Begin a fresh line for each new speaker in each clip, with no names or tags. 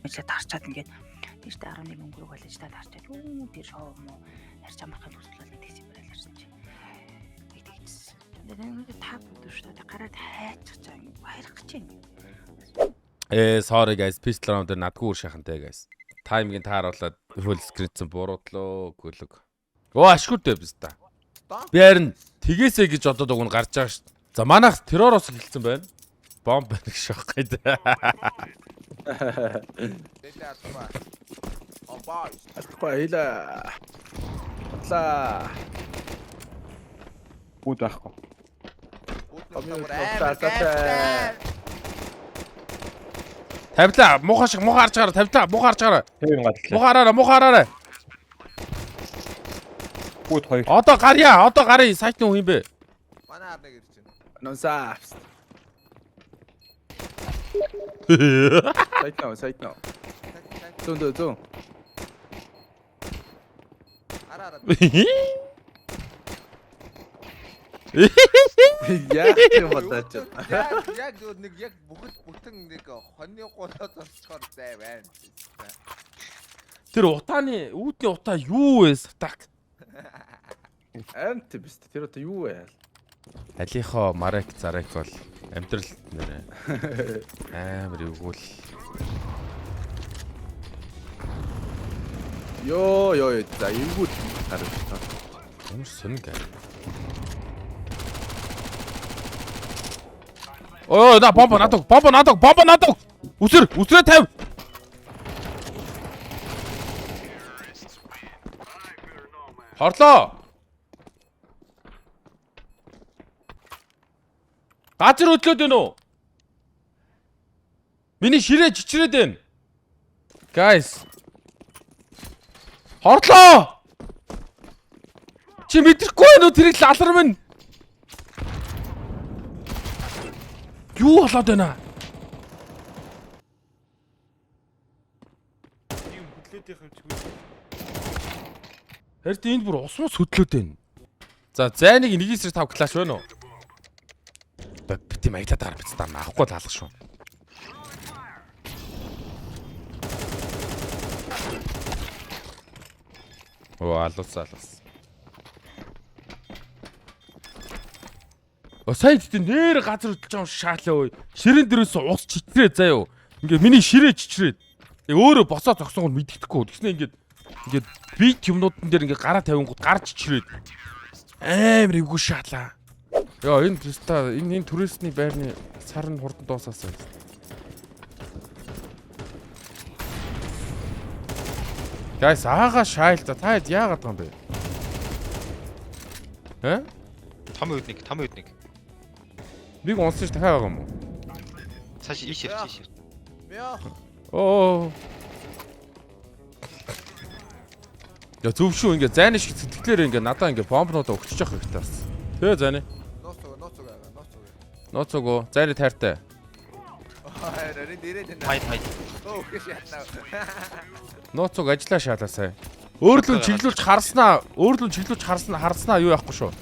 Чи тарчаад ингээд тийштэй 11 өнгөрөг болож та тарчаад юу тэр шоу юм уу ярьж амархын төсөл гэдэг юм байна ярьсан чи. Нэг тэгжсэн. Тэгээд та бүдүү шүү дээ. Гараад хайчих чаа ингээд баярах гэж юм.
Sorry guys, pistol round дээр надгүй үр шахантай guys. Таймгийн тааруулаад full screen-сэн буруудлоо гүлэг. Оо ашгүй дээ биз та. Би харин тгээсэй гэж бодоод уг нь гарч байгаа шүү. За манайх терророос эхэлсэн байна. Бомб байна гэж шохгүй дээ.
Дээлээ алдахгүй. Обаа.
Алдахгүй хилээ. Атлаа.
Бүгд байхгүй.
Бүгд
Хамгийн
амар
утаа
гайхалтай.
Тавилаа, муухай шиг муухай харж гараа, тавилаа, муухай харж гараа.
Тэр юм гадлаа.
Муухай хараараа, муухай хараараа.
Бүгд хоёр.
Одоо гарья, одоо гарья. Сайтны хүн юм бэ?
Манай хар нэг ирж байна.
Нонсаа. Сайт нөө, сайт нөө. Зүүн дөө зүүн.
Хараа хараа.
Яах юм болоо чи.
Яг яг нэг яг бүхэл бүтэн нэг хоньны гулаа зогсохоор зай байна.
Тэр утааны үүдний утаа юу вэ? Сатак.
Амт биз тэр одоо юу вэ?
Алийнхоо Марек Зарек бол амьдрал нэрээ амар эвгүүл.
Йоо ёо за эвгүй гарч байна.
Ямар сонин гай. Оо на бомбо надад бомбо надад бомбо надад. Үсэр үсрээ тавь. Хорлоо. Газар хөдлөөд байна уу? Миний ширээ чичрээд байна. Guys. Хорлоо. Чи мэдрэхгүй байна уу тэрийг л алар минь. Юу болоод байна?
Тийм хөдлөөд явах юм чигүй.
Харин энд бүр ус мус хөдлөөд байна. За зайныг 1.5 клаш байна уу? Бити маягла дараа биз даа авахгүй л алах шүү. Оо алуус алуус. О сая тэгтээ нэр газар хөдлөж байгаа юм шаалаа ой. Ширээн дээрээс ус чичрээ заяо. Ингээ миний ширээ чичрээд. Тэгээ өөрөө босоо зогсон нь мэддэхгүй. Тэгснэ ингээд ингээд бит юмнуудын дээр ингээ гараа тавингууд гар чичрээд амар эвгүй шаалаа. Йоо энэ теста энэ түрээсний байрны сар нь хурдан дуусаасаа. Guys аага шайл за та хэд яагаад байгаа юм бэ? Э?
Том үед нэг, том үед нэг.
Нэг унсан ш дахиад байгаа юм уу?
Цааш ийш явчих, ийш явчих.
Мё.
Оо. Я зөв шүү ингээ зайны шиг сэтгэлээр ингээ надаа ингээ бомбнуудаа өгчөж явах хэрэгтэй бас. Тэгээ зайны.
Нууц уг, нууц уг аа, нууц уг.
Нууц үгөө. Зайны тайртай.
Харин дээрээ тань.
Хайд хайд.
Өө гэж ятнаа.
Нууц уг ажиллаа шаалаа сая. Өөрлөн чиглүүлж харснаа, өөрлөн чиглүүлж харснаа, харснаа юу яахгүй шүү.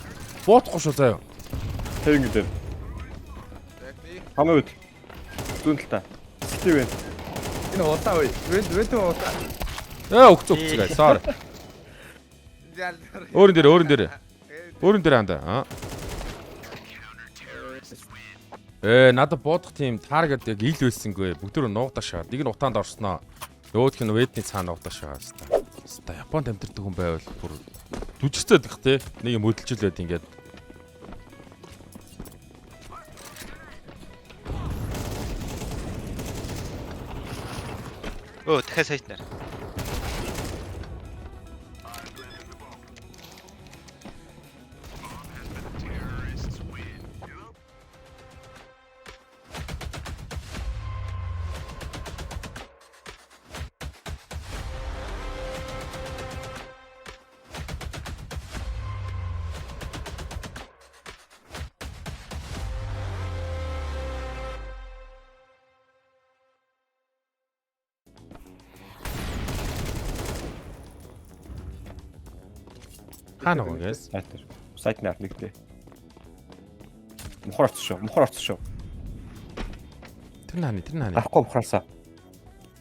Буудахгүй шүү заяа.
Тэр ингэ дээр.
Яг нэг
Хамгийн үед. Зүүн талтай. Стивен.
Энэ удаа үе. Вент вент удаа.
Өгц өгц guys. Sorry.
зал.
Өөрөн дээр, өөрөн дээр. Өөрөн дээр хандаа. Аа. Надад буудах тийм таргет яг ил байсангүй. Бүгд рүү нуугдаа шаад. Нэг нь утаанд орсноо. Нөгөөх нь вэдний цаана нуугдаа шагаа хэвээр. Хаста Японд амьдардаг хүн байвал бүр дүжигцээд их те. Нэг юм хөдөлжүүлээд ингээд.
Өө дахиад сайт нар.
Хаана байгаа гэс?
Сайт дээр. Сайт нар нэгтэй. Мухар орсон шүү. Мухар орсон шүү.
Тэр нааны, тэр нааны.
Гарахгүй мухараасаа.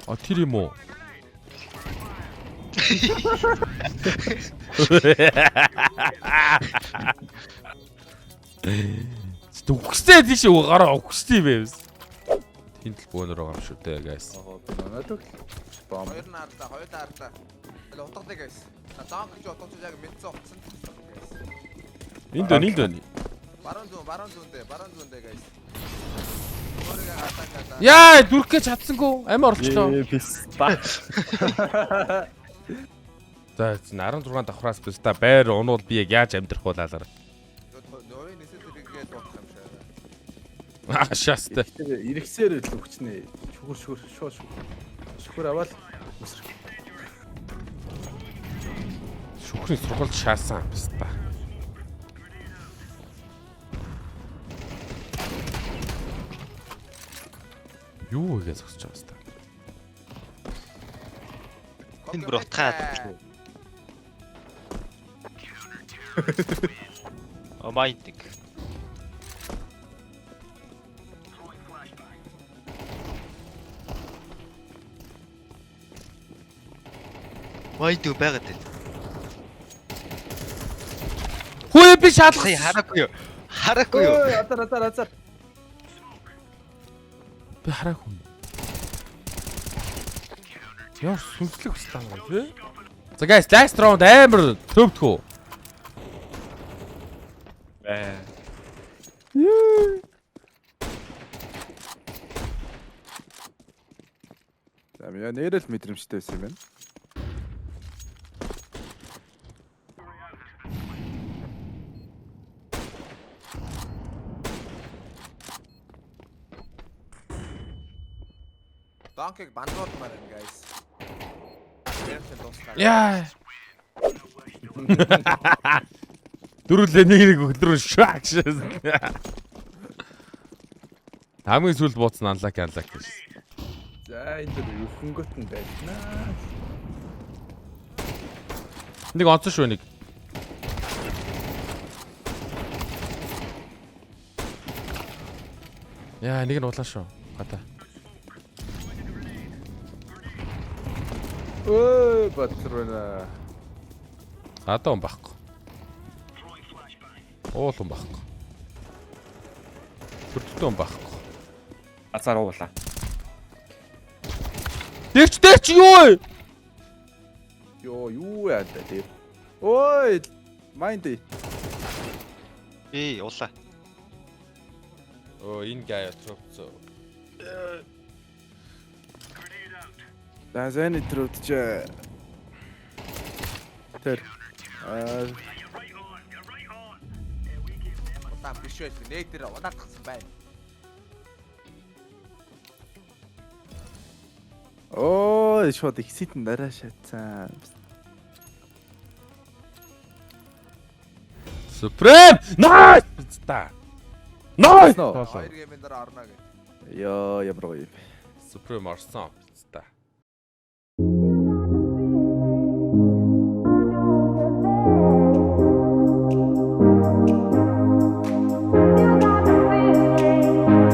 А тэр юм уу? Зү үхсээ тийш гараа үхстэй юм бэ. Тэнд л бөөнөр байгаа юм шүү дээ guys.
Аа би нанаад өг. Бомб.
Хоёр нь харлаа, хоёр нь харлаа. Тэгэл утгадаг guys. Та донк гэж утгач яг мэдсэн утсан. Guys.
Энд байна, энд байна.
Баруун зүүн, баруун зүүн дээ, баруун зүүн дээ guys. Өөрийгөө хатаа хатаа.
Яа, дүрх гэж чадсангүй. Амь орчлоо.
Ээ писта.
За 16 давхраас биш та байр унуул би яг яаж амьдрах вэ лалаар.
Нөөний нисэл хэрэггээ дуудах юм шиг.
Аа шаастай.
Тэр иргэсээр л өгчнэ. Шүхэр шүхэр шоо шүхэр. Шүхэр аваад үсрэх.
Шүхрийн сургалт шаасан биш та. Юу вэ гэж зогсож байгаа хэвээр.
Энэ бүр утгаа яддаг. О майнд нэг. Майнд юу байгаад байна?
Хүү би шалгах.
Сая хараагүй юу? Хараагүй юу?
Ой, азар азар азар.
Би хараагүй юм. Яа сүнслэг хүсэл юм тий. За guys, last round амар төвдгөө.
Бэ.
За яа нэрэл мэдрэмжтэй байсан юм байна.
Донкийг бандуулмаар байна guys. Тэрхээ дуслаа.
Яа. Дөрүлээ нэг нэг өглөрөө шаак шээс. Хамгийн сүүлд бууцсан unlock unlock гэж.
За энэ дэр өхөнгөт нь байлнаа.
Нэг онцон шүү нэг. Яа, нэг нь улаан шүү. Гата.
Ой, бацар байна.
Гадаа он байхгүй. Уул он байхгүй. Төрөлтөө он байхгүй.
Азар уулаа.
Дэрч дэрч юу вэ?
Йоо, юу яа даа тэр. Ой, майнд.
Би улаа.
Оо энэ гай трогцоо.
За зэн өдрөдчээ. Тэр. Аа,
Удаан биш байсан. Нэг дээр унаадсан байна.
ой, шууд exit нь дараа шатсан.
Supreme! Nice! Та. Nice!
Ноо.
Хоёр геймэн дараа орно гэх.
Йоо, ямар гоё юм.
Supreme орсон.